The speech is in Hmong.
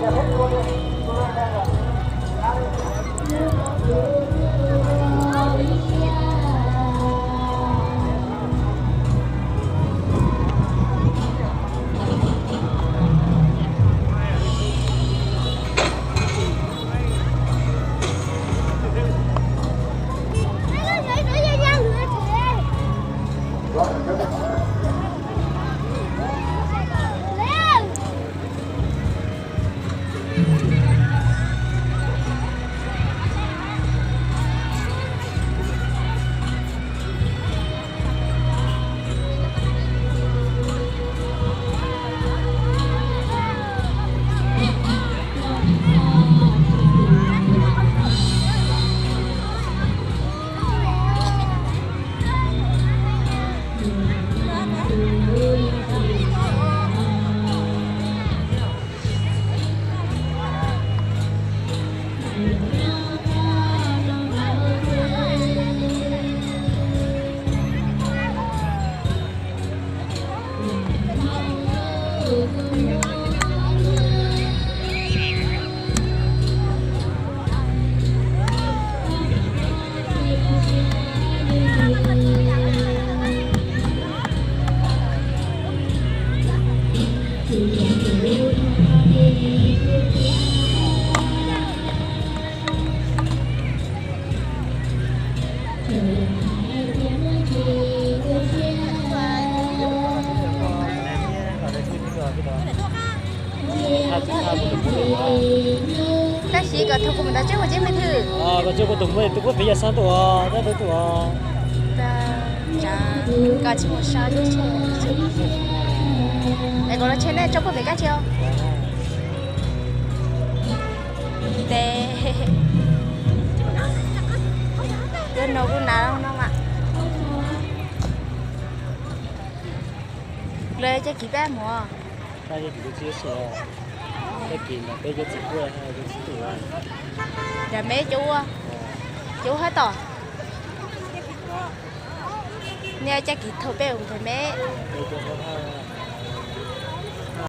Tab sis kom thaum kuv mus ntawd tseem kuv tseem me thwm. Koj tseem kuv tus muaj tus kuj piv yam xab tuaj, tab tus tuaj. Koj tsis mus sa es koj los tsheb nej tso puag pem kab tsi os. Tes, no kuj na no mas. Lawv caj kis peb mus. Caj kis, caj kis peb cov txiv kuj, cov txiv tub. Yog me cov ua, cov ua hab tom. Nej caj kis thaum peb mus pem me.